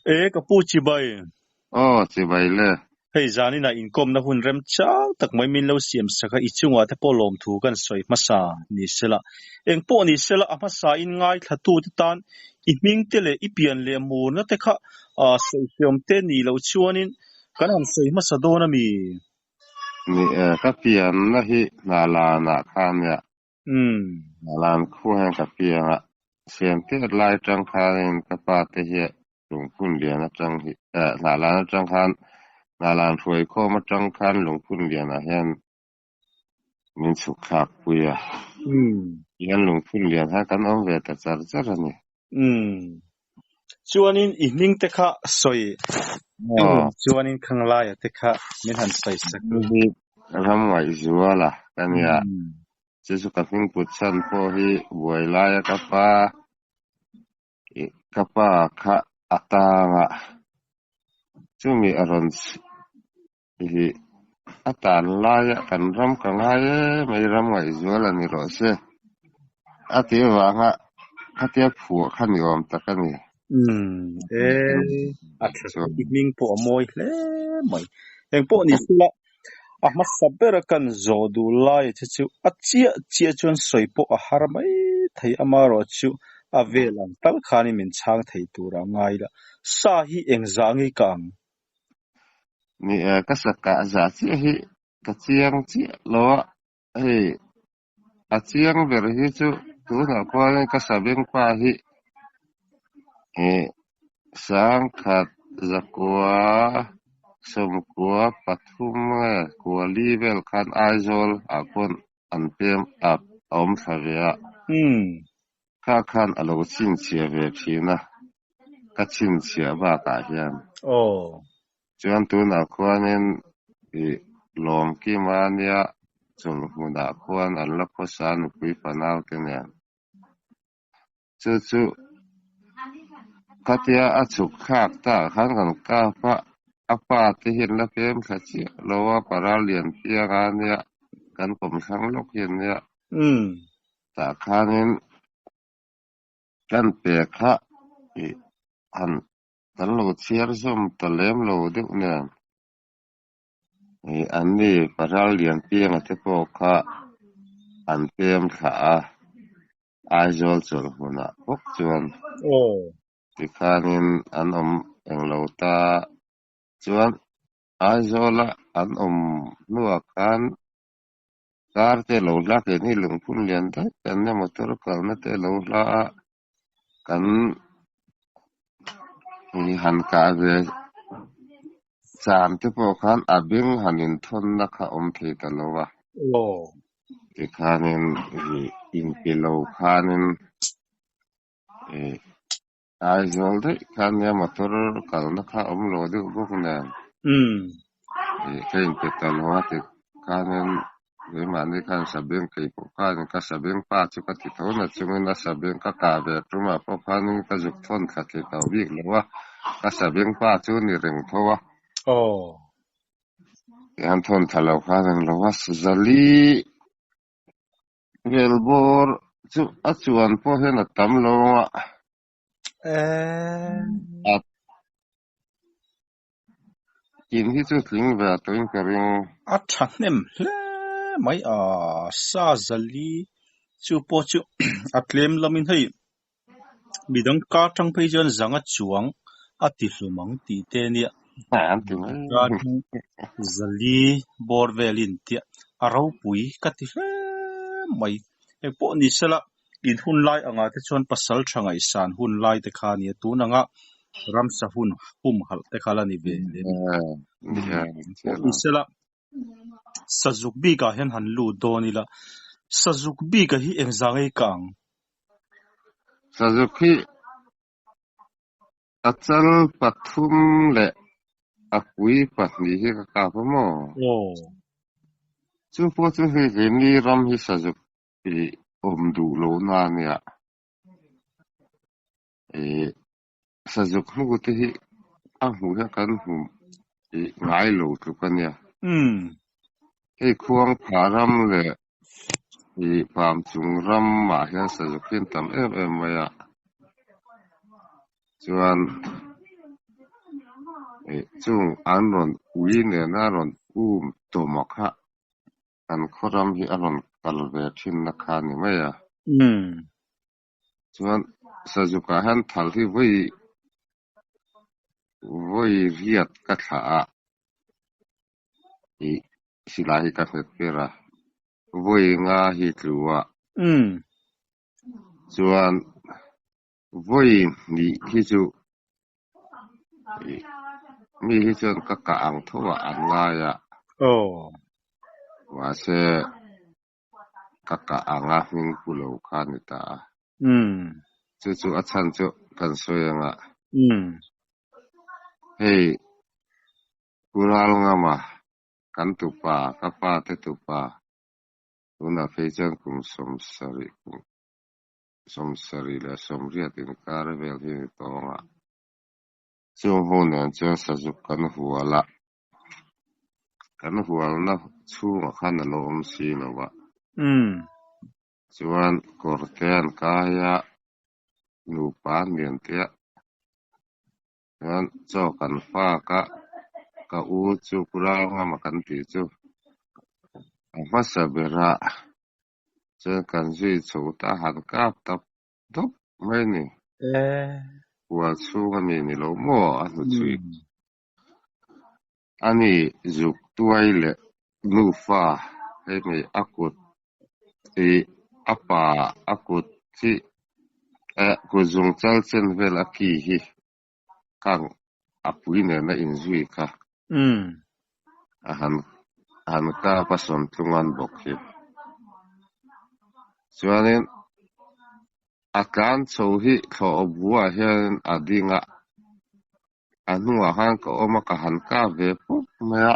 E ka pu chibai. Aw chibai le. Hei zaninah inkawmna hun remchang tak mai min lo siam sak a, i chungah te pawh lawmthu kan sawi hmasa ni sela. Eng pawh ni sela a hmasa in ngaithlatute tan i hming te leh i pian leh murna te kha sawifiam te nih loh chuanin kan han sawi hmasa dawn a mi? Ni e, ka pianna hi Hnalanah kha a nia. Hnalan khua hian ka piang a, siam tet lai atang khanin ka pa te hi Lungphun lian atang hi Hnalan atang khan Hnalan hruaikhawm atang khan Lungphun lianah hian min chhuk thlak pui a. Tihian Lungphun lian khan kan awm ve ta char char a ni. Chuanin i hming te kha sawi chuanin Khanglaia te kha min han sawi sak a. Ram ngaihzuala ka nia. Chu chu ka hming put chhan pawh hi buai laia ka pa ka pa kha a tang a, chumi a rawn hi a tan laia kan ram ka ngai em mai ram ngaihzual a ni rawh se a tih avanga khatia phuah kha ni awm tak a ni. Umm e a tha i hming pawh a mawi hle mai. Engpawh ni sela a hmasa bera kan zawh duh laia che chu a chiah chiah chuan sawi pawh a har mai thei amaherawh chu a vel ang tal khanin min chhang thei tur a ngai la. Sa hi engzah nge ka ang? Ni e, ka sa kah zah chiah hi ka chiang chiah lo a, hei a chiang ber hi chu tunah khuanin ka sabeng pa hi sangkhat zakua sawmkua pathum nge kua li vel khan Aizawl ah khuan an pem a awm thla ve a. Kha khan a lo chhinchhiah ve thin a, ka chhinchhiah bakah hian. Chuan tunah khuanin ih Lawmkima nia chawlhmunah khuan an la khawsa nupui fanau te nen. Chu chu khatia a chhuk thlak tak khan kan kap a, a pa te hian la pem thla chiah lo a, para lian piang a nia, kan kawm thlang lawk hi an nia. Tah khanin kan pe kha ih han kan lo chhiar zawm ta lem lo deuh nen. Ih an ni para lian pianga te pawh kha an pem thla a. Aizawl chawlh hmunah bawk chuan tikhanin an awm englo ta chuan Aizawla an awm hnuah khan car te lo hla keini lungphun lian daih kan nia motor kalna te lo hla a kan han kah ve chan te pawh khan a beng han inthawnna kha awm thei ta lo a. Tikhanin inpe lo khanin Aizawl daih khan nia motor kalna kha awm lo deuh bawk nen. Ka inpe ta lo a tikhanin keimahni khan sabeng kei pawh khanin ka sabeng pa chu ka ti tho na chungin a sabeng ka kah ve tumah pawh khanin ka zuk thawn thla thei tawh bik lo a, ka sabeng pa chu ni reng tho a. Tihian thawn thla lo khan englo a zali vel bawr chu a chuan pawh hian a tam lo a. A in hi chu tling ve a tawhin ka ring. A thahnem hle mai a, sa zali chu pawh chu a tlem lamin hei Midang kar tang phei chuan zanga chuang a ti hlum ang tih te nia. Kar tang zali bawr velin tia a ropui ka ti hle mai. Engpawh ni sela in hun lai angah te chuan pasal tha ngaihsan hun lai te kha nia tun anga ramsa hun humhalh te kha la ni ve lem. Engpawh ni sela Sazuk bikah hian han lut dawn ila, Sazuk bika hi engzah ngei ka ang? Sazuk hi a chal pathum leh a pui pahnih hi ka kap a maw? Aw. Chu pawh chu hei keini ram hi Sazuk i awm duh lohna a nia. Ih Sazuk hnu te hi a hmuh hian kan hmu ih ngai lo tluk a nia. Hei Khuangpha ram leh ih Pam chung ram ah hian Sazuk hi an tam em em mai a. Chuan Eh chung an rawn ui nena rawn um tawm a kha kan khaw ram hi a rawn kal ve thinna kha a ni mai a. Chuan Sazukah hian thal hi vawi vawi riat ka thlah a, ih silai hi ka nghet ber a, vawi nga hi tlu a. Chuan vawi hnih hi chu mi hi chuan ka kah ang tho ah an ngai a. Mahse ka kah anga hming pu lo kha a ni ta a. Chu chu a chhan chu kan sawi anga. Hei Kural Ngama kan tupa, ka pa te tupa, tunah phei chuan kum sawmsarih kum sawmsarih leh sawmriat inkar vel hi ni tawh ang a. Chung ho nen chuan sazuk kan hual a, kan hualna chhungah khan a lo awm si lo a. Chuan kawr te an kai a, nupa an lian te a, chuan chaw kan fak a, ka u chu Kural Ngama kan tih chu a hmasa ber a, chuan kan zui chho ta a han kap ta dawp mai a ni. Hual chhung a mi ni lo maw a hnuchhui. A ni zuk tuai leh nufa hei mai a kut i a pa a kut hi eh kut zung chal chen vel a ki hi khang a pui nena inzui kha a han han kap a sawn tlung an bawk hi. Chuanin a tlan chho hi thlawh buah hian a ding a. A hnungah khan ka awm a, ka han kap ve pawp mai a.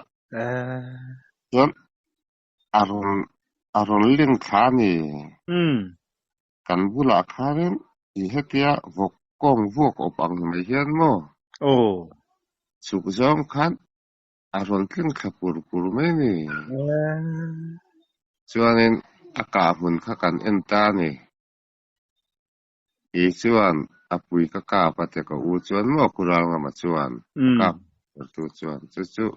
Chuan a rawn a rawn ling thla a ni. Kan bulah khanin i hetia vawk kawng vuak awp ang mai hian maw? Chhuk zawng khan a rawn tling thla pur pur mai a ni. Chuanin a kah hmun kha kan en ta a ni. Kei chuan a pui ka kap a ti ka u chuan maw Kural Ngama chuan a kap tu chuan chu chu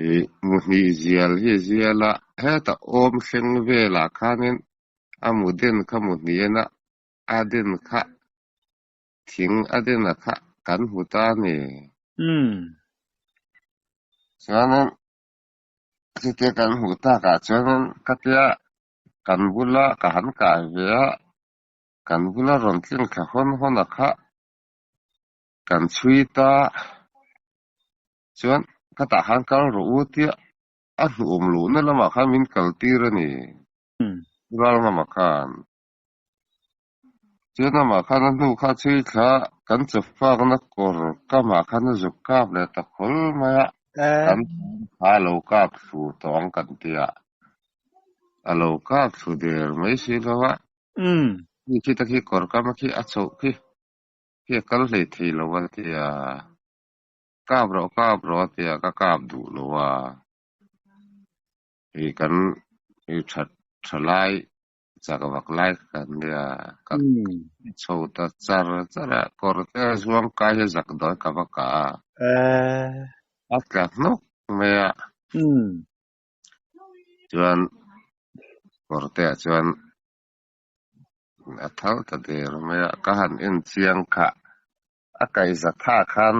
i muhnih zial hi zial a heta awm thleng velah khanin a mu den kha muhnih en a a den kha thing a den a kha kan hmu ta a ni. Chuanin chutia kan hmuh takah chuanin ka tia Kan bula ka han kai ve a, kan bula rawn tling thla hawn hawn a kha kan chhui ta chuan ka tah khan kal rawh u tia a hnuhawm lohna lamah khan min kal tir a ni. Ral ngamah khan. Chuan amah khan a hnu kha chhui thla kan chawfakna kawr kamah khan a zuk kap leh ta khawl mai a, kan kha a lo kap thlu tawh ang kan ti a, a lo kap thlu der mai si lo a, mi khi ta khi kawr kama khi a chhoh khi khi a kal hlei thei lo a ti a, kap rawh kap rawh a ti a, ka kap duh lo a, hei kan hei tha tha lai Chak vak lai kan nia, ka chho ta char char a, kawr te a zuang kai hi zak dawi ka va kah a, a tla hnawk mai a, chuan kawr te ah chuan a thal ta der mai a, ka han en chiang kha, a kaihza tha khan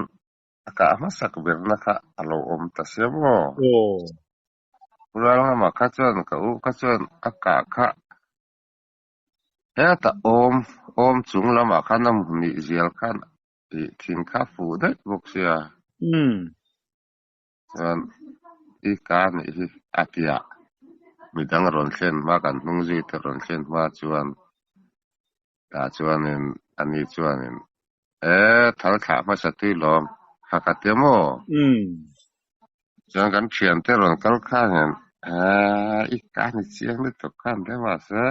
a kah hmasak berna kha a lo awm ta sia maw? Ral ngamah kha chuan ka u kha chuan a kah kha hetah awm awm chung lamah khan a hmuhnih zial khan ih thing kha fuh daih bawk sia. Chuan i ka nih hi a tia midang rawn thlen hma kan hnung zui te rawn thlen hma chuan tah chuanin ani chuanin E, thal thlah hmasa tui lawm, kha ka tia maw? Chuan kan thiante rawn kal khan hian, E, i ka ni chiang lutuk khan hle mahse,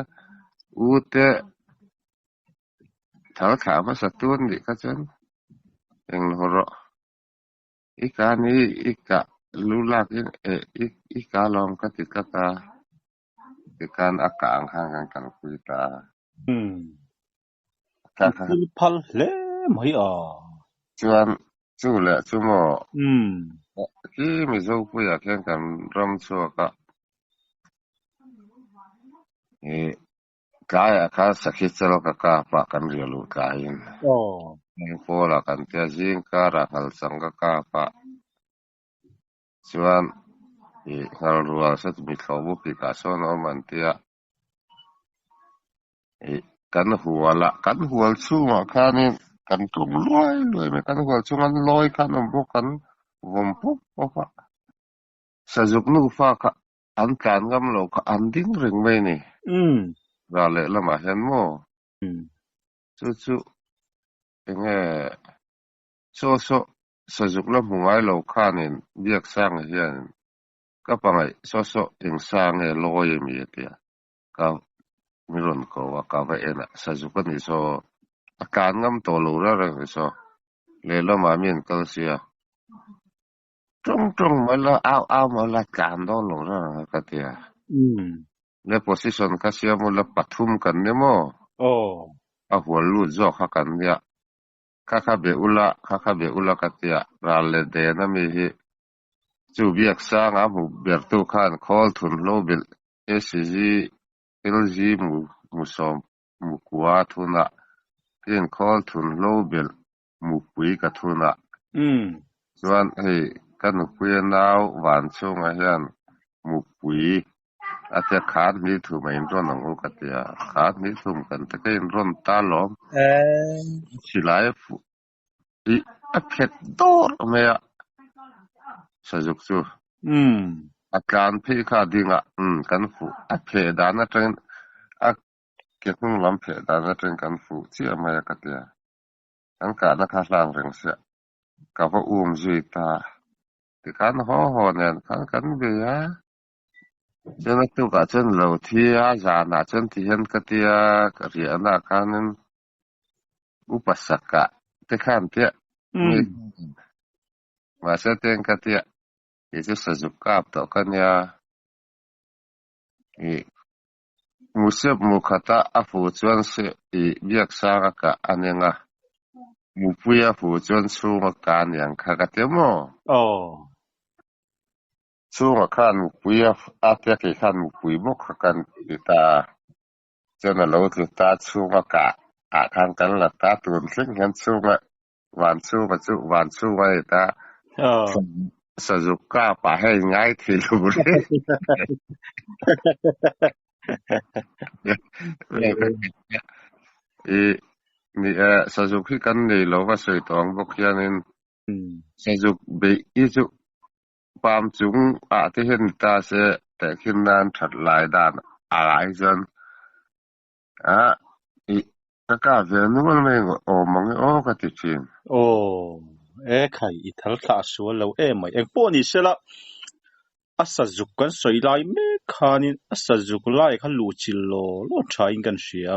u te thal thlah hmasa tu an nih kha chuan eng lo rawh. I ka ni, i ka lu lak in, e, i ka lawm ka ti tlat a, tikhan a kah ang khan kan kalpui ta a. I thil phal hle mai a. Chuan Chu leh chu maw? Umm. Khi Mizo puiah khian kan ram chhuak a, ih tlaiah khan sakhi chal ka kap a, kan riah luh tlaiin. Aw. Engpawlah kan tia zing karah nghalchang ka kap a, chuan ih nghalrual saw mitthlo bu pikah sawn a awm an tia. Ih kan hual a, kan hual chhungah khanin kan tlum luai luai mai, kan hual chhunga an lawi khan awm bawk kan vawm pawp pawp a, sazuk nufa kha an tlan ngam lo kha an ding reng mai a ni. Ral lehlamah hian maw? Chu chu enge saw saw sazuk la hmu ngai lo khanin Biaksanga hianin ka pangaih saw saw eng sa nge lawi a mi a tia. Ka mi rawn ko a, ka va en a, sazuk a nih saw a tlan ngam tawh lo reng reng nih saw lehlamah mi an kal sia tawng tawng mai la au au mai la tlan dawn lo reng reng a ka ti a. Le position kha siam ula pathum kan ni maw? A hual lut zawk kha kan nia. Kha kha be ula, kha kha be ula ka ti a, ral leh den a mi hi chu biak sang a hmu bertu khan khawl thun hlo belh SG LG mu mu sawm mu kua thun a, tin khawl thun hlo belh mu pui ka thun a. Chuan hei ka nupuia nau van chhungah hian mu pui a tia khan hnih thum a inrawn ang u ka tia, khan hnih thum kan ti ka inrawn ta lawm. Silai fuh Ih, a phet dawr mai a, Sazuk chu. A tlan phei kha a ding a, umm, kan fuh. A pheh dan atangin, a ke hnung lam pheh dan atangin kan fuh chiah mai a ka ti a. Kan kahna kha hlang reng sia, ka va um zui ta. Tikhan haw haw nen khan kan bei a. Chuan a tukah chuan lo thi a, zanah chuan ti hian ka tia, ka riahna khanin Upa saka te khan tiah mi mahse teng ka tiah kei chu sazuk kap tawh ka nia ih musep mu khata a fu chuan se ih biak sang a kah a neng a mupui a fu chuan chhung a kah a niang kha ka tia maw? Chhunga khan mupui a tia kei khan mupui bawk kha kan ti ta a. Chuan a lo tlu ta chhunga kah ah khan kan la ta tun thleng hian chhunga van chhunga chu van chhunga a ni ta sazuk kap ah hei ngai thei lo reng i ni e sazuk hi kan nei lo va sawi tawh ang bawk hianin sazuk beih hi chu Palm chung ah te hian ni ta se tehkhin nan that lai dan a lai chuan ah ih ka kah ve nual mai awm ang e aw ka ti thin. Aw e khai i thal thlah sual lo em mai. Engpawh ni sela a sazuk kan sawi lai mek khanin a sazuk lai kha luhchilh law law thain kan hria.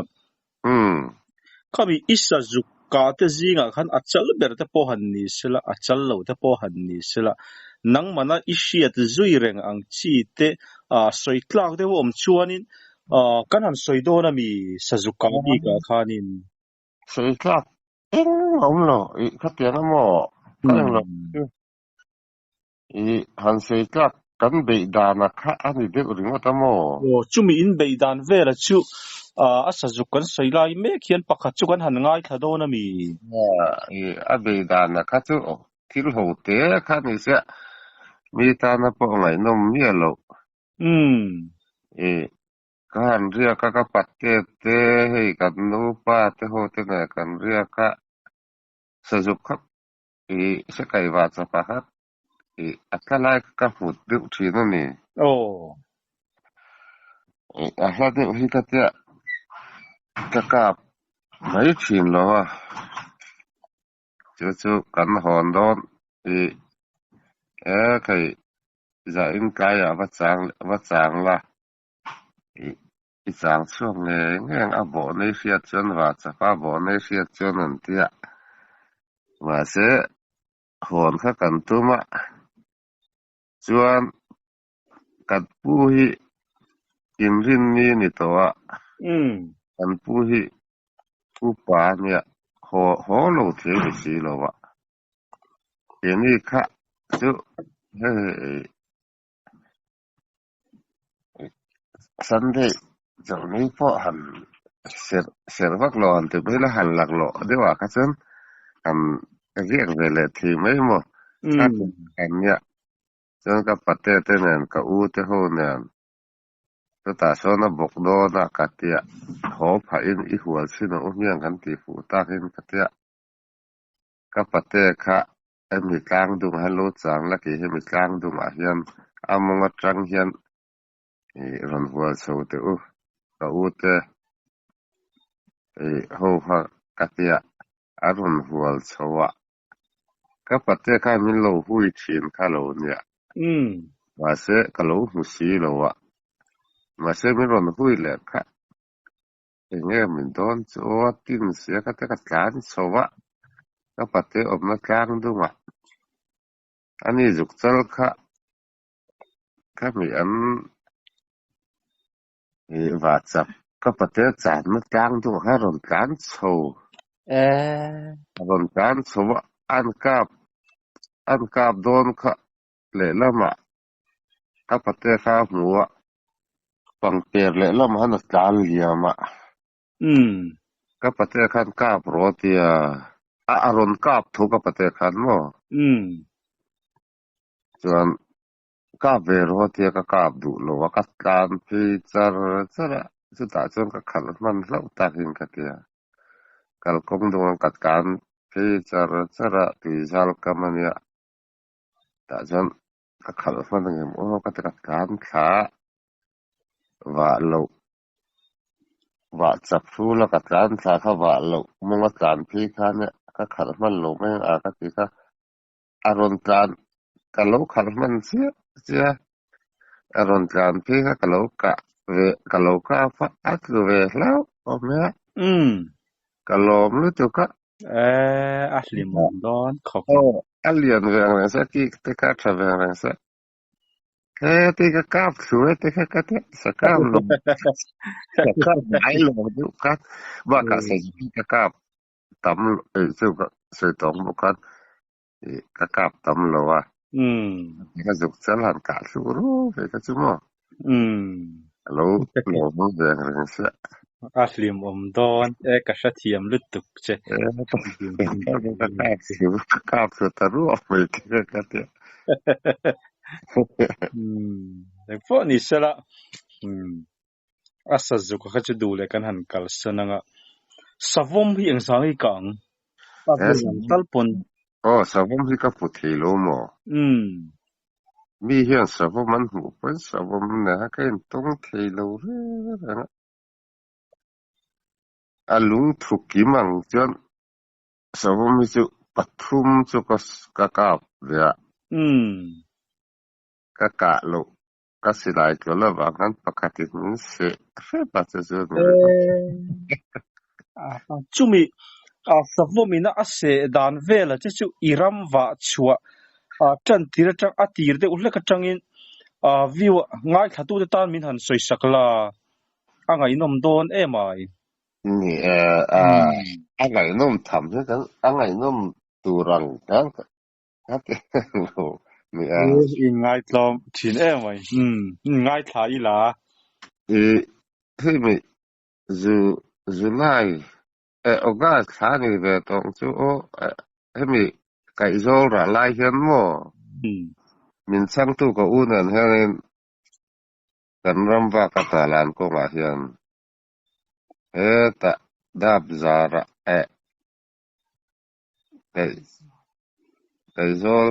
Khami i sazuk kah te zingah khan a chal ber te pawh han ni sela, a chal lo te pawh han ni sela, nangmana i hriat zui reng ang chi te sawi tlak deuh a awm chuanin kan han sawi dawn a mi sazuk kah bikah khanin? Sawi tlak eng a awm lo, ih khatiang a maw? Ka eng lo chu. Ih, han sawi tlak kan beih danah kha a ni deuh ringawt a maw? Aw, chumi in beih dan vela chu a sazuk kan sawi lai mek hian pakhat chu kan han ngaithla dawn a mi? Ih, a beih danah kha chu thil ho te kha ni sia, mi tana pawh ngaihnawm miah loh. Ih, ka han riak a, ka patte te, hei kan nupa te ho te nen kan riak a, sazuk kha I se kai va cha pakhat i a tla lai kha ka hmut deuh thin a ni. I a hla deuh hi ka tia ka kap mai thin lo a, chu chu kan hawn dawn i e khei zah in tlaiah va chang va chang la i i chang chhuak ngei ngei ang a bawh nei hriat chuan va chapa bawh nei hriat chuan an tia. Mahse, hawn kha kan tum a, chuan kan pu hi inrinni ni tawh a, kan pu hi upa nia haw haw lo thei ni si lo a. Keini kha chu hei Sunday chawlhni pawh han serh serh vak lo han ti mai la, han lak loh deuh ah kha chuan han riak ve leh thei mai maw? Kha an nia. Chuan ka pate te nen ka u te ho nen chutah sawn a bawk dawn a ka tia, haw phahin i hual chhin ang u hmiang kan tih fuh takin ka tia. Ka pate kha hemi tlang dungah hian lo chang la kei hemi tlang dungah hian a mawng atang hian ih rawn hual chho teh u ka u te ih ho kha ka tia a rawn hual chho a ka pate khan min lo hui thin kha lo nia mahse ka lo hmu si lo a mahse min rawn hui leh kha Enge min dawn chu aw a tin sia ka te ka tlan chho a, ka pate awmna tlang dungah ani zuk chal kha ka mi an ih vah chak ka pate channa tlang dungah khan a rawn tlan chho a rawn tlan chho a an kap an kap dawn kha lehlamah Ka pate kha a hmu a, pangper lehlam han a tlan liam a. Ka pate khan kap rawh a ti a, a rawn kap tho ka pate khan maw? Chuan kap ve rawh a ti a, ka kap duh lo a, ka tlan phei char char a, chutah chuan ka khalh hman hlauh takin ka ti a. Kalkawng dungah ka tlan phei char char a, tuizal kam a nia. Tah chuan ka khalh hman angem aw ka ti ka tlan thla a, vah loh vah chak hrul a ka tlan thla kha vah loh mawnga tlan phei khan ka khalh hman lo mai ang a ka ti kha a rawn tlan ka lo khalh hman chiah chiah a rawn tlan phei kha ka lo kah ve ka lo kap a a tlu ve hlauh awm e a ka lawm lutuk a. Eh, a hlim awm dawn khawp. Aw, a lian ve ang reng se, a kik te kha a tha ve ang reng se. He ti ka kap thlu e te kha ka ti, sa kap lo. Sa kap ngai lo deuh kha. Bakah sa hi ka kap tam eh chu ka sawi tawng bawk khan eh ka kap tam lo a. Ka zuk chal han kah thlu ru ve kha chu maw. A lo lawm ve ang reng se. A hlim awm dawn e ka hrethiam lutuk che. Ka kap thlu ta ruak mai te ka ti. Eng pawh ni sela a sazuk kha chu duh leh kan han kalsan anga savawm hi eng zang hi ka ang a vel ang tal pawn. Aw savawm hi ka hmu thei lo maw? Mi hian savawm an hmuh pawn savawm nen kha ka intawng thei lo reng reng a. A lungthu kim ang chuan savawm hi chu pathum chu ka ka kap ve a. Ka kah loh ka silai tlawl avang khan pakhatin min seh hrep a chu chu ni ringawt. Chumi savawm ina a seh dan vel a che chu i ram vah chhuah tan tir atang a tir deuh hlek atangin view ngaithlatute tan min han sawisak la a ngaihnawm dawn em ai. Ni e, a ngaihnawm tham hi kan a ngaihnawm tur ang kan ka ti lo ni a. I ngaitlawm thin em ai. Ngaithla ila. I hei mi zu July eh August thla ni ve tawng chu aw hemi kaihzawl rah lai hian maw min chhangtu ka u nen hianin Kan ram vak a hnalan kawngah hian hetah dap zarah eh kaih kaihzawl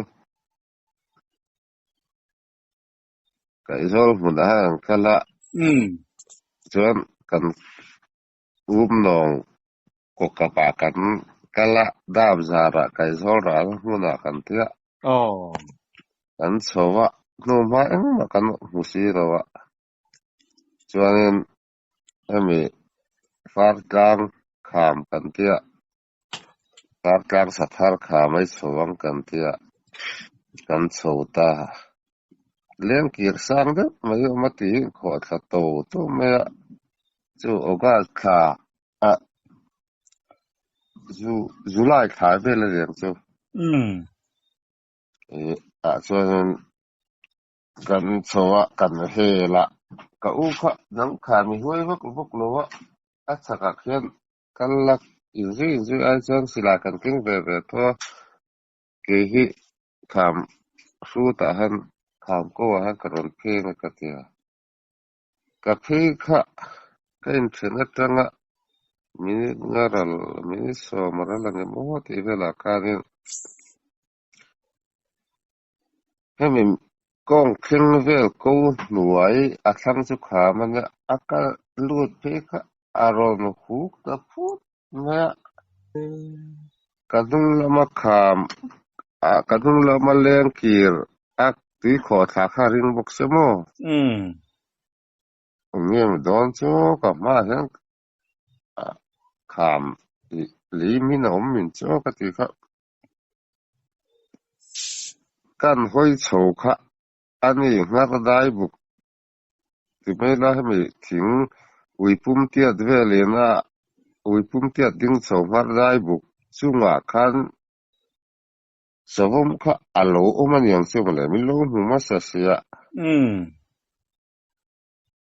kaihzawl hmunah hian an kal a chuan kan umnawng kawkapah kan kal a dap zarah kaihzawl ral hmunah kan tia Kan chho a, hnu hma engmah kan hmu si lo a, chuanin hemi Fartlang kham kan tia, Fartlang sathar kham a i chho ang kan tia, kan chho ta. Lengkir sang deuh mai awm a tiin khawhthla to to mai a, chu August thla ah July thla vel a lian chu. Ih ah chuanin kan chho a, kan hel a, ka u kha dang kha mi huai vak vak lo a, a chhakah khian kal la inzui inzui ai chuan silai kan keng ve ve tho a, kei hi kham hrutah hian kham ko ah hian ka rawn pheng a ka ti a, ka phei kha ka inthen atanga minute nga ral minute sawm a ral ang em aw tih velah khanin Hemi kawng thleng vel ko hnuai a thlang chu kham a nia, a kal lut phei kha a rawn huk ta phut mai a. Ka hnung lama kham ah ka hnung lama leng kir a tui khawh thla kha a ring bawk sia maw? Eng nge maw dawn chu ka hmaah hian kham lei min a awm min chu ka ti kha. Kan hawi chho kha a ni nghar dai buk ti mai la hemi thing uipum tiat velin a uipum tiat ding chho nghar dai buk chungah khan savawm kha a lo awm a niang chu mawle min lo hmu hmasa sia.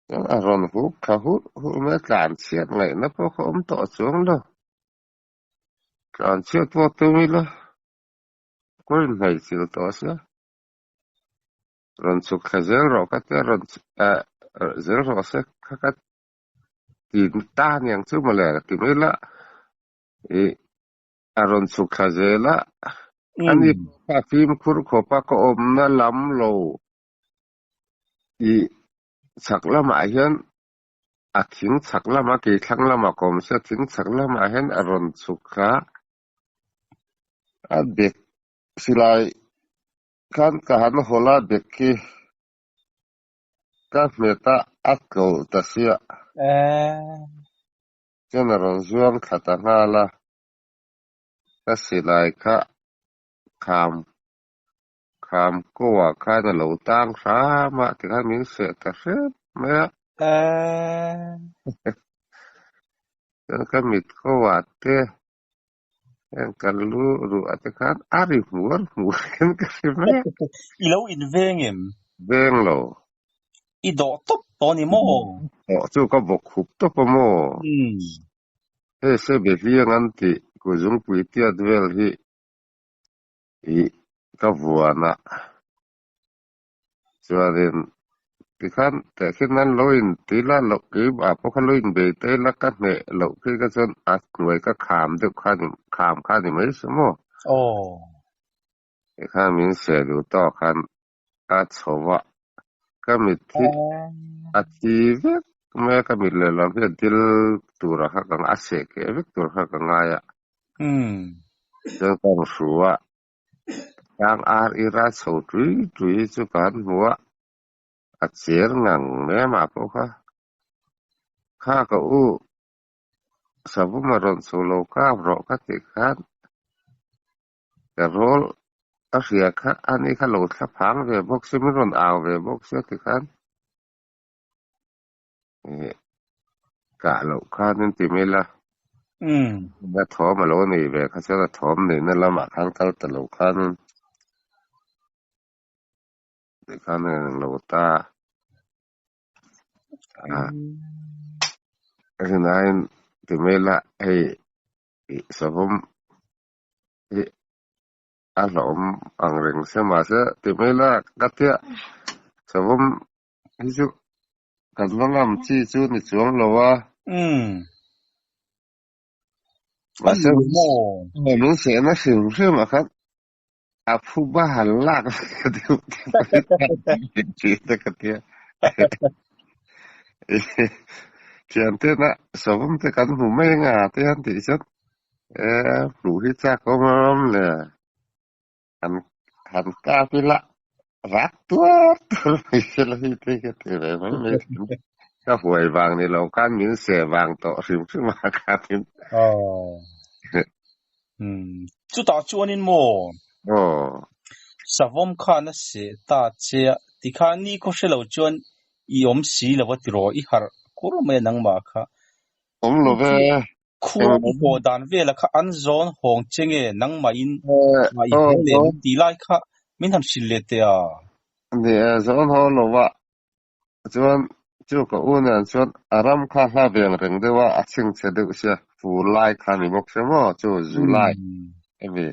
Chuan a rawn hup thla hurh hurh mai a tlan chhiat ngaihna pawh kha awm tawh chuang lo. Tlan chhiat pawh tum ila ka inhnaih chilh tawh sia. Rawn chhuk thla zel rawh ka tia rawn zel rawh se kha ka ti ta aniang chu mawle ti mai ila ih a rawn chhuk thla zel a ani pawh kha fimkhur khawp a ka awmna lam lo ih chhak lamah hian A thing chhak lama kei thlang lama ka awm sia, thing chhak lamah hian a rawn chhuk kha a bek silai khan ka han hawl a bek khi ka hmet a, a tlawlh ta sia. Chuan a rawn zuang thla ta nghal a, ka silai kha kham Kham ko ah khan a lo tang hram a tikhan min seh ta hrep mai a. Chuan ka mit ko ah te heng ka lu ruh ah te khan a ri hmuar hmuar hian ka hre mai a. I lo in veng em? Veng lo. I dawh tawp tawh a ni maw? Dawh chu ka bawk khup tawp a maw? Hei se behliang an tih kuzungpui tiat vel hi Ih ka vuan a, chuanin tikhan tehkhin nan lo in ti la loh keimah pawh kha lo in bei ta ila ka hneh loh phei kha chuan a hnuai ka kham deuh kha ni kham kha ni mai se maw? Aw. Tikhan min seh duh tawk khan a chho a, ka mit hi a thi vek mai a, ka mit lehlam hi a dil turah kha ka a seh keh vek tur kha ka ngai a. Chuan ka rawn hru a, tlang ar ira chho tui tui chu ka han hmu a, a cher ngang mai a mah pawh kha. Kha ka u, savawm a rawn chho lo kap rawh ka tih khan Ka rawl a hria kha ani kha lo thla phang ve bawk se min rawn au ve bawk se tikhan ih kah loh khan in ti mai la a thawm a lo nei ve kha chuan a thawm neihna lamah khan kal ta lo khan tikhan a eng lo ta a rinaiin ti mai la hei ih savawm hi a hlauhawm ang reng se mahse ti mai la ka tia savawm hi chu kan va ngam chi chu ni chuang lo a mahse min sehna hrim hrim ah khan a phu ba han lak deuh te pawh hi ka tia thiantena savawm te kan hmu mai anga te han tih chuan E hmuh hi chak awm awm le. Han han kap ila rak tuar tuar mai se la hi te ka ti ve mai mai thin. Ka huai vang ni lo khan min seh vang tawh hrim hrim a khatin. Aw. Hmm. Chutah chuanin maw? Aw. Savawm khan a seh ta che a, tikhan ni khaw hre lo chuan i awm si lo a tiraw, i harh kur mai a nangmah kha. Awm lo ve. Khua i haw dan vela kha an zawn hawng che nge nangmahin i haw leh min ti lai kha. Min han hrilh leh teh a. Ni e, zawn haw lo a, chuan chu ka u nen chuan a ram kha hla veng reng deuh a, a chhingchhe deuh sia, fur lai kha ni bawk sia maw, chu July hemi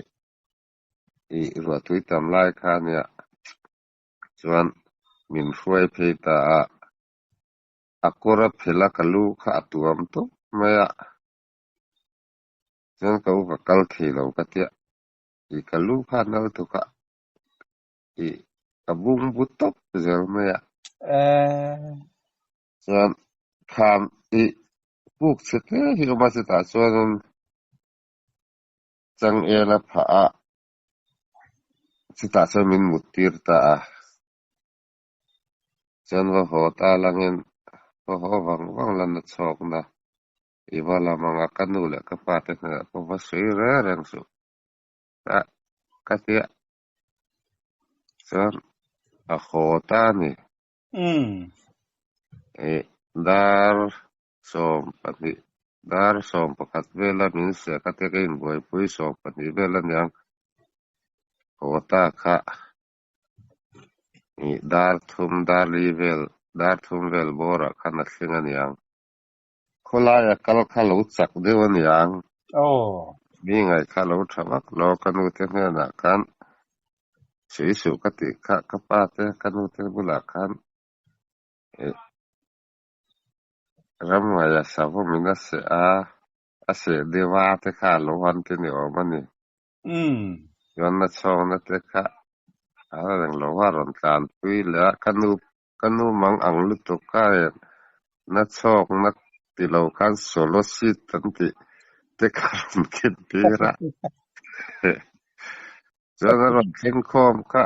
i ruahtui tam lai kha nia chuan min hruai phei ta a, a kawr a phelh a ka lu kha a tuam tawp mai a, chuan ka u ka kal thei lo ka tia, i ka lu kha a nal tuk a, i ka bung bu tawp zel mai a. Chuan kham i puk chhe te hi awm a chutah chuanin changel a phah a, chutah chuan min mut tir ta a. Chuan va haw ta langin va haw vang vang la na chhawkna i va lam ang a, ka nu leh ka pa te hnenah pawh va sawi reng reng suh a ka ti a, chuan a haw ta a ni. Ih dar 12 dar 11 vela min siah ka tia ka inbuaipui 12 vel aniang haw ta kha ih dar thum dar li vel dar thum vel bawrah khan a thleng aniang. Khawlaia kal kha lo chak deuh aniang. Mi ngaih kha lo tha vak lo ka nu te hnenah khan sawi suh ka tih kha ka pa te ka nu te bulah khan ih ram ngaih a savawm in a seh a, a seh deuh a te kha a lo han ti ni awm a ni. Chuan na chhawkna te kha a reng lo a rawn tlanpui leh a, ka nu Ka nu mang ang lutuk ka en na chhawk na ti lo khan solo seat an tih te ka rawn khen tir a. Chuan a rawn thleng khawm kha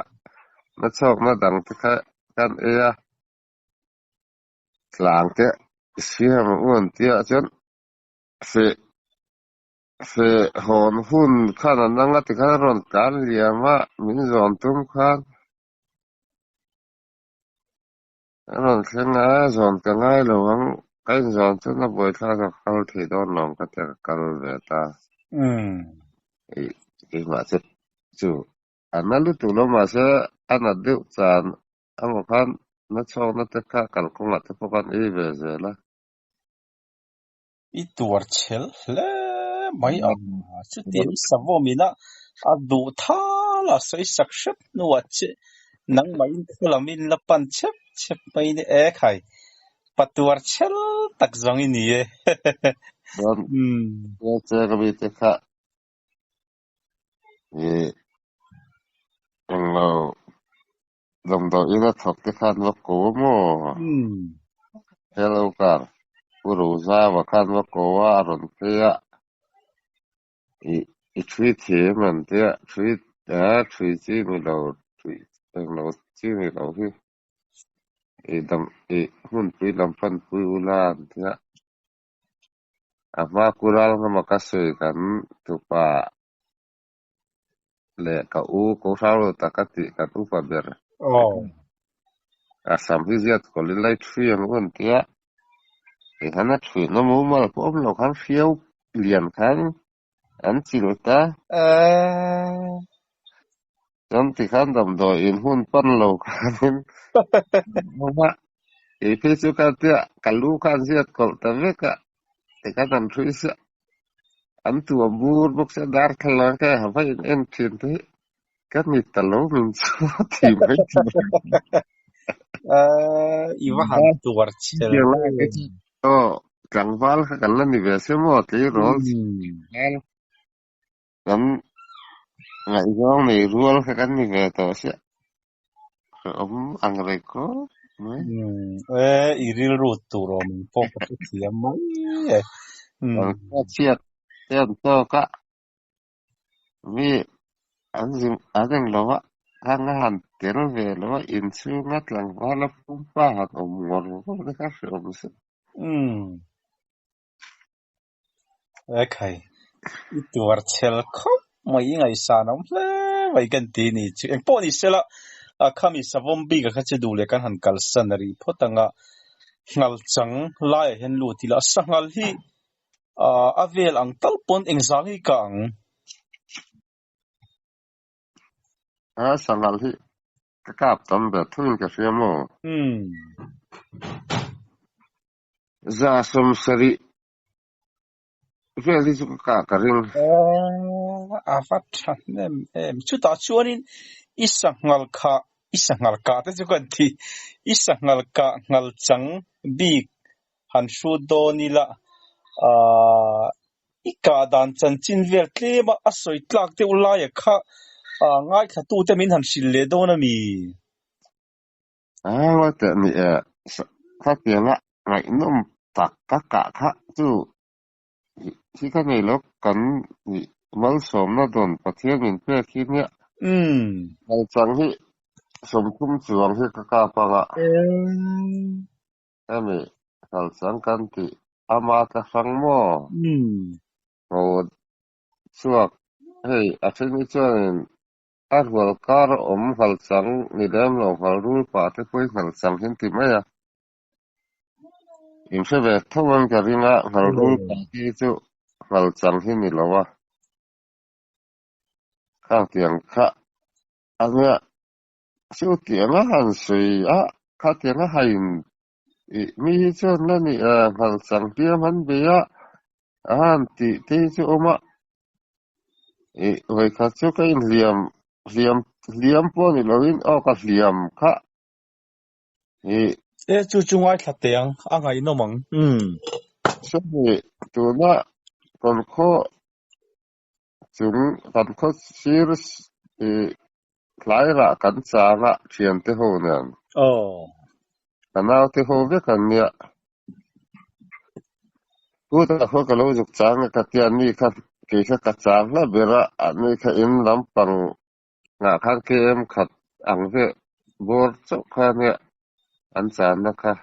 na chhawk na dang te kha kan ei a, tlang te siam a u an tia chuan feh feh hawn hun khan an anga tikhan a rawn tlan liam a min zawn tum khan. A rawn thleng a, zawn ka ngai lo ang, ka inzawn chuan a buaithlak a kal thei dawn lo ang ka ti a, ka kal ve ta. Ih, keimah chu chu a na lutuk lo mahse a nat deuh chan amaw khan na chhawkna te kha kalkawngah te pawh khan ei ve zel a. I tuar chhel hle mai ang. Chutiang savawm ina a duh thal a sawi sak hrep hnuah che nangmahin khaw lam in la pan chep chep mai ni e khai. Pa tuar chhel tak zawng i ni e. Chuan cheng ami te kha i englo Damdawiin a thawk te khan va ko a maw? Hello car, Pu Rozava khan va ko a, a rawn phei a, i i thui thiam an tia, thui a thui chi ni lo, thui englo chi ni lo hi, i dam i hmunpui lam panpui ula an tia, a hma kural ngama ka sawi kan tupa leh ka u ko hrang lo tak a tih kan upa ber a sam hi ziat kawlh ila i thui ang u an tia tikhan a thui na mumal pawh awm lo khan hriau lian khan an chil ta chuan tikhan damdawi in hun pan lo khanin kei phei chu ka tia ka lu khan ziat kawlh ta vek a tikhan an thui sia. An tuah bur bawk sia darthlalang kha a va in en thin te hi ka ni ta lo min chu ti mai tur. I va han tuar chhel em. Aw tlangval kha kan la ni ve sia maw tleirawl tlangval kan ngaihzawng nei rual kha kan ni ve tawh sia hrehawm ang reng khawp mai. E i rilru tur awm ang pawh ka hrethiam mai e. Kan chhiat te an tawk a, mi an zim an eng lo a, hang a han tel ve lo a, inchhunga tlangval a pumpa han awm ngawr ngawr te kha hrehawm zet. Ekhai, i tuar chhel khawp mai, i ngaihsan awm hle mai kan ti ni chu. Engpawh ni sela, khami savawm bik a kha chu duh leh kan han kalsan a rih phawt ang a, ngal chang laiah hian lut ila, sanghal hi a vel ang tal pawn engzang hi ka ang? A sanghal hi ka kap tam ber thuin ka hria maw? 170 vel hi chu ka kah ka ring. A va tha hnem em. Chutah chuanin i sanghal kha, i sanghal kah te chu kan ti, i sanghal kah nghal chang bik han hrut dawn ila, i kah dan chanchin vel tlema a sawi tlak deuh laia kha ngaithlatute min han hrilh leh dawn a mi? A ngawi teh ni e, khatianga ngaihnawm tak ka kah kha chu hi ka nei lo, kan malsawmna dawn Pathian min pek hi nia. Kalchang hi 30 chuang hi ka kap ang a. Hemi kalchang kan tih ama tla hrang maw? Ho chhuak hei a then hi chuanin a rual kar awm nghalchang ni lem lo nghalrul pah te pawhin nghalchang hi an ti mai a. In hre ve tho ang ka ring a, nghalrul pah te hi chu nghalchang hi ni lo a. Khang tiang kha a nia chu tiang a han sawi a, kha tiang a hain ih mi hi chuan la ni e, nghalchang hliam han bei a, a han tih te hi chu awm a. Ih vawikhat chu ka inhliam hliam hliam pawh ni loin aw ka hliam kha ih. E chu chu ngaithla teh ang, a ngaihnawm ang. Umm. Sawmi tuna kan khaw chung kan khaw sir ih tlai rah kan chang a thiante ho nen. Aw. Ka naute ho vek an nia. Kutah khaw ka lo zuk chang a ka tia ni kha kei kha ka chang hla ber a, a ni kha in lampang ngah khan KM khat ang ve bawr chauh kha nia an channa kha.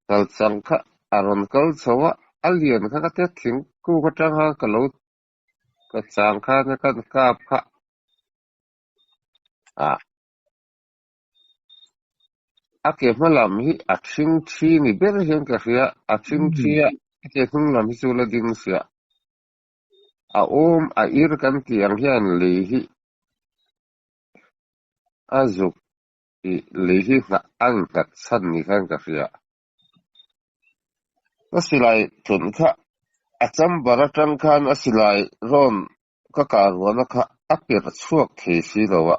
Kal chang kha a rawn kal chho a, a lian kha ka tia thingkung atang khan ka lo ka chang kha nia kan kap kha ah. A ke hma lam hi a thing thi ni ber hian ka hria, a thing thi a, a ke hnung lam hi chu la ding sia. A awm a ir kan tih ang hian lei hi a zuk ih lei hi nghah a innghat chhan ni khan ka hria. Ka silai thun kha a chamber atang khan a silai rawn Ka kah ruahna kha a perh chhuak thei si lo a,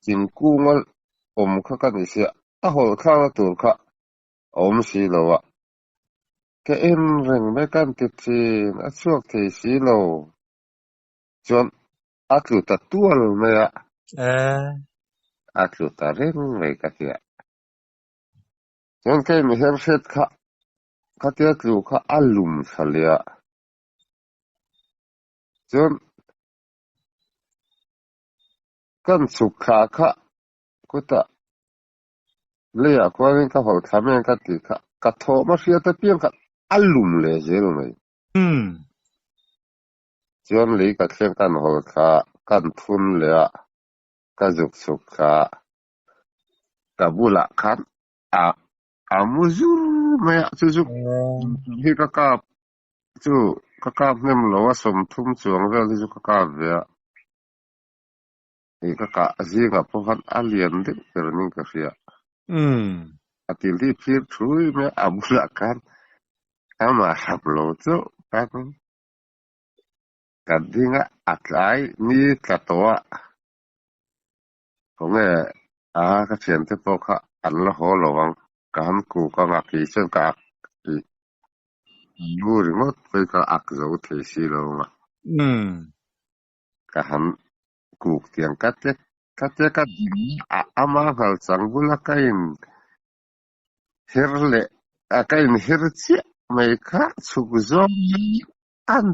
thingkunga awm kha ka ni sia, a hawlh thlakna tur kha a awm si lo a, ka en reng mai ka han ti thin, a chhuak thei si lo chuan a tlu ta tual mai a, a tlu ta reng mai ka ti a, chuan ka inher hret kha khatia tlu kha a lum thla leh a. Chuan kan chhuk thla kha kutah leiah khuanin ka hawlh thla mai ang ka tih kha ka thawm a hriat apiang kha a lum leh zel mai. Chuan lei ka thleng kan hawlh thla kan thun leh a, ka zuk chhuk thla ka bulah khan a a mu zur mai a, chu chu hi ka kap Chu ka kap hnem lo a, 30 chuang vel hi chu ka kap ve a, ih ka kah zingah pawh khan a lian deuh ber ning ka hria. A til hi phir thui mai a, a bulah khan amah hrap lo chauh khan ka ding a, a tlai ni tla tawh a, khawnge a ka thiante pawh kha an la haw lo ang, ka han kuk ang a, kei chuan ka ak ih Lu ringawt pawh ka ak zo thei si lo ang a. Ka han kuk tiang ka te ka te ka ding a ama nghal chang bula ka in her leh a ka in her chiah mai kha chhuk zawng an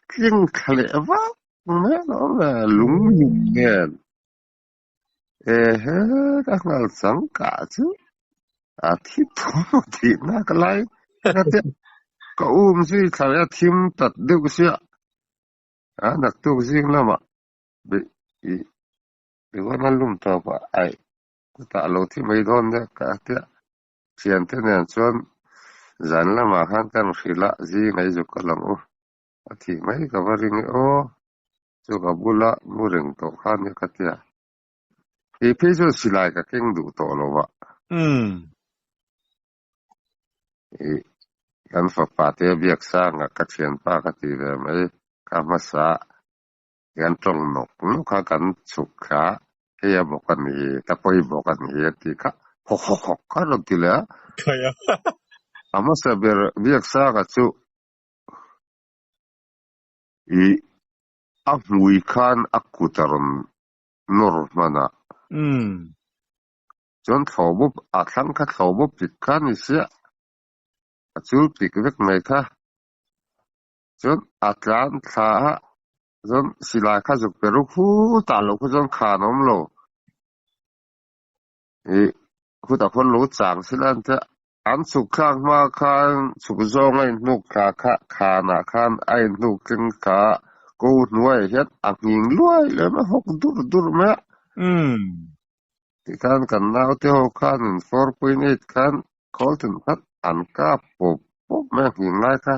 tling thla leh vak mai alawm e lung lung nen. Ehe ka nghal chang kah chu a thi thum a thih nak lai ka tia ka um zui thla leh a thim tat deuh sia a naktuk zing lamah i i a lum tawp a aih chutah a lo thi mai dawn nia ka tia thiante nen chuan zan lamah khan kan hrilh a zing a i zuk ka lang u a thih mai ka va ring e aw. Chu ka bula mu reng tawh kha nia ka tia. Kei phei chuan silai ka keng duh tawh lo a. Umm. Ih, kan fapa te Biaksanga ka thianpa ka ti ve mai, ka hmasa kan tawng nawk nawk a, kan chhuk kha hei a bawk a ni hi, ka pawi bawk a ni hi a ti kha hawk hawk hawk kha a rawn ti leh a. Khaia. A hmasa ber Biaksanga chu ih a hmui khan a kut a rawn nawr hman a. Umm. Chuan thlawh bawp a thlang kha thlawh bawp pik kha a ni sia, a chul pik vek mai kha. Chuan a tlan thla a, chuan silai kha zuk pe ruk hu tah loh kha chuan khan a awm lo. Ih khutah khuan lo chang sila an tia, an chhuk thlak hma khan chhuk zawng a inhnuk thla kha khanah khan a inhnuk tling thla a, ko hnuaiah hian a nghing luai luai mai a, hawk dur dur mai a. Umm. Tikhan kan naute ho khanin 4.8 khan khawl then khat an kap pawp pawp mai a nghing lai kha.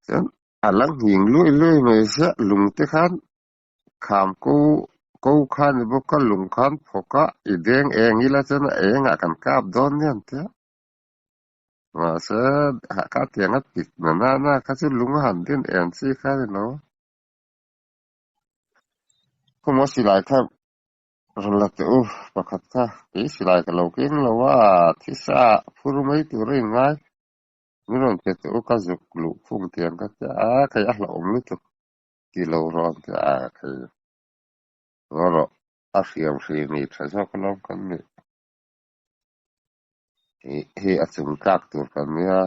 Chuan a la nghing luai luai mai sia lung te khan kham ko ko kha ni bawk a lung khan phawk a i deng eng ila chuan a engah kan kap dawn nia an tia. Mahse kha tiang a pik na nana kha chu lung a han din en chi kha ni lo. Khawmaw silai kha rawn la teh u pakhat kha kei silai ka lo keng lo a thisa phur mai tur a inngai min rawn pe teh u ka zuk luh khum tiang ka tia a kei a hlauhawm lutuk ti lo rawh an tia a kei ngaw rawh a hriam hri ni tha zawk alawm kan nih hi a chung tlak tur kan nia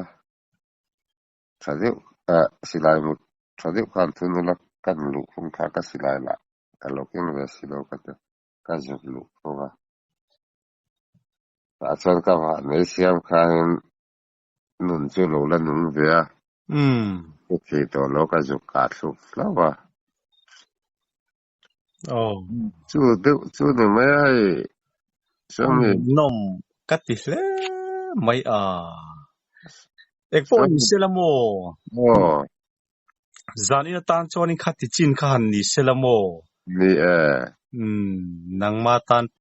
tha deuh ah silai mut tha deuh khan thun ula kan luh khum kha ka silai lah ka lo keng ve si lo ka ti ka zuk luh khum a tah chuan ka vah mai siam khanin nun chu lo la nung ve a ka thei tawh lo ka zuk kah thluk hlauh a chu deuh chu ni mai a hei sawmi Nawm ka ti hle mai a. Eng pawh ni sela maw? Aw. Zan in atan chuan in kha ti chin kha han ni sela maw? Ni e. Umm, nangma tan.